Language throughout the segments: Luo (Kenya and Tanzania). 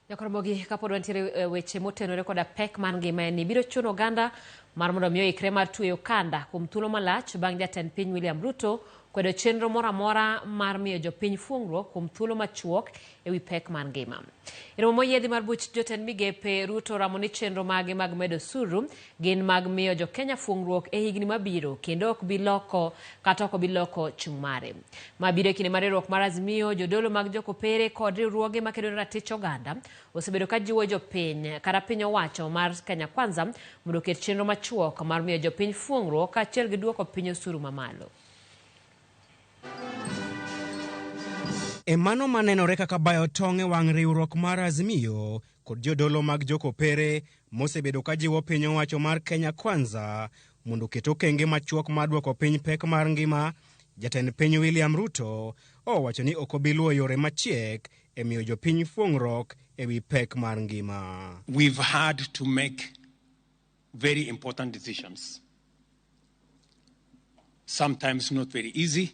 Nyakoromogi kapod wantiere e weche motenore koda pek mar ngima en ni biro chuno oganda mar mondo mi oikre mar tweyo okanda kuom thuolo malach bang' jatend piny William Ruto kwedo chenro moro amora mar miyo jopiny fuong'ruok kuom thuolo machuok e wi pek mar ngima. E romo moyiedhi mar buch jotend migepe, Ruto oramo ni chenro mage mag medo osuru gin mag miyo jo-Kenya fuong'ruok e higni mabiro kendo ok bi loko kata ok obi loko chung' mare. Ma biro e kinde ma riwruok mar Azimio, jodolo mag jokopere kod riwruoge makedo ne ratich oganda osebedo ka jiwo jopiny kata piny owacho mar Kenya Kwanza mondo oket chenro machuok mar miyo jopiny fuong'ruok kaachiel gi duoko piny osuru mamalo. E mano manenore kaka bayo tong' e wang' riwruok mar Azimio kod jodolo mag jokopere mosebedo ka jiwo piny owacho mar Kenya Kwanza mondo oket okenge machuok mar duoko piny pek mar ngima, jatend piny William Ruto owacho ni ok obi luwo yore machiek e miyo jopiny fuong'ruok e wi pek mar ngima. We've had to make very important decisions. Sometimes not very easy,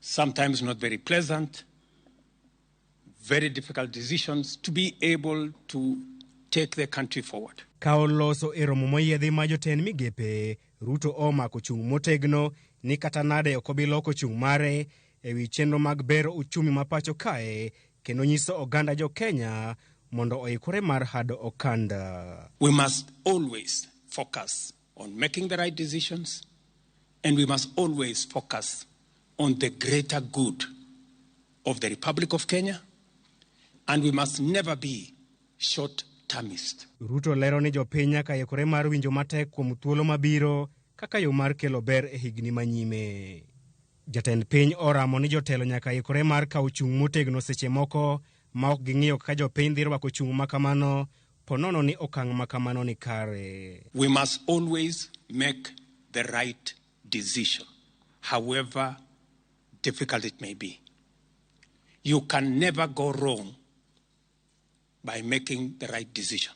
sometimes not very pleasant, very difficult decisions to be able to take the country forward. Ka oloso e romo moyiedhi ma jotend migepe, Ruto omako chung' motegno ni kata nade ok obi loko chung' mare e wi chenro mag bero uchumi ma pacho kae kendo nyiso oganda jo Kenya mondo oikore mar hado okanda. We must always focus on making the right decisions and we must always focus on the greater good of the Republic of Kenya and we must never be short-termist. Ruto lero ni jopiny nyaka ikore mar winjo matek kuom thuolo mabiro kaka yo mar kelo ber e higni manyime. Jatend piny oramo ni jotelo nyaka ikore mar kawo chung' motegno seche moko ma ok ging'iyo kaka jopiny dhi rwako chung' ma kamano ponono ni okang' ma kamano ni kare. We must always make the right decision, however difficult it may be. You can never go wrong by making the right decision.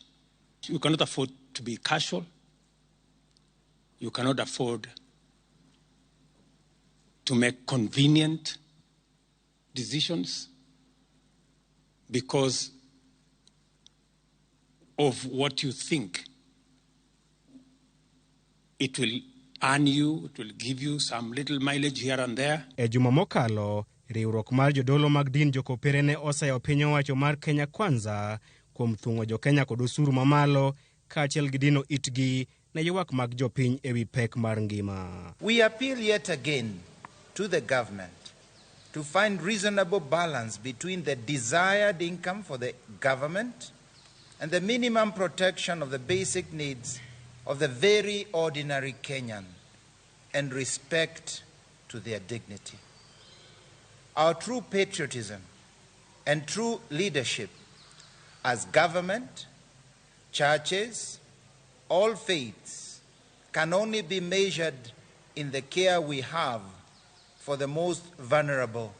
You cannot afford to be casual. You cannot afford to make convenient decisions because of what you think it will earn you, it will give you some little mileage here and there. E juma mokalo, riwruok mar jodolo mag din jokopere ne oseyo piny owacho mar Kenya Kwanza kuom thung'o jo-Kenya kod osuru mamalo kaachiel gi dino itgi ne ywak mag jopiny e wi pek mar ngima. We appeal yet again to the government to find reasonable balance between the desired income for the government and the minimum protection of the basic needs of the very ordinary Kenyan and respect to their dignity. Our true patriotism and true leadership as government, churches, all faiths can only be measured in the care we have for the most vulnerable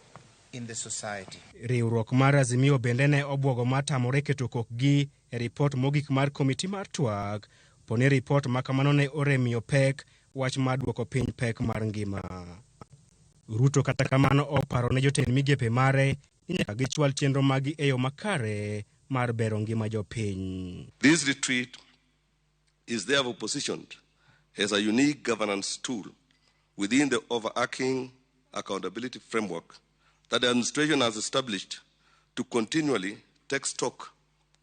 in the society. Riwruok mar Azimio bende ne obwogo mar tamore keto kokgi e ripot mogik mar komiti mar twak poni ripot ma kamano ne oremiyo pek wach mar duoko piny pek mar ngima. Ruto kata kamano oparo ne jotend migepe mare ni nyaka gichwal chenro maggi e yo makare mar bero ngima jopiny. This retreat is therefore positioned as a unique governance tool within the overarching accountability framework that the administration has established to continually take stock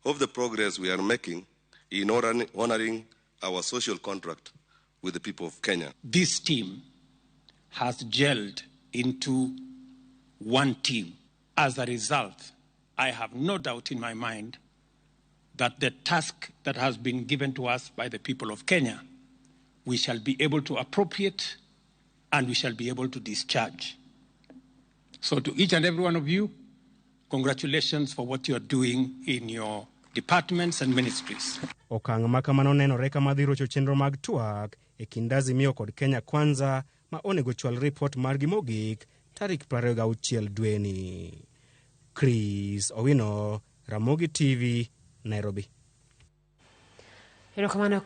of the progress we are making in honoring our social contract with the people of Kenya. This team has gelled into one team. As a result, I have no doubt in my mind that the task that has been given to us by the people of Kenya, we shall be able to appropriate and we shall be able to discharge. So to each and every one of you, congratulations for what you are doing in your departments and ministries. Okang' ma kamano nenore kama dhi rocho chenro mag twak e kind Azimio kod Kenya Kwanza ma onego chwal ripot margi mogik tarik 26 dweni. Chris Owino, Ramogi TV, Nairobi. Erokamano.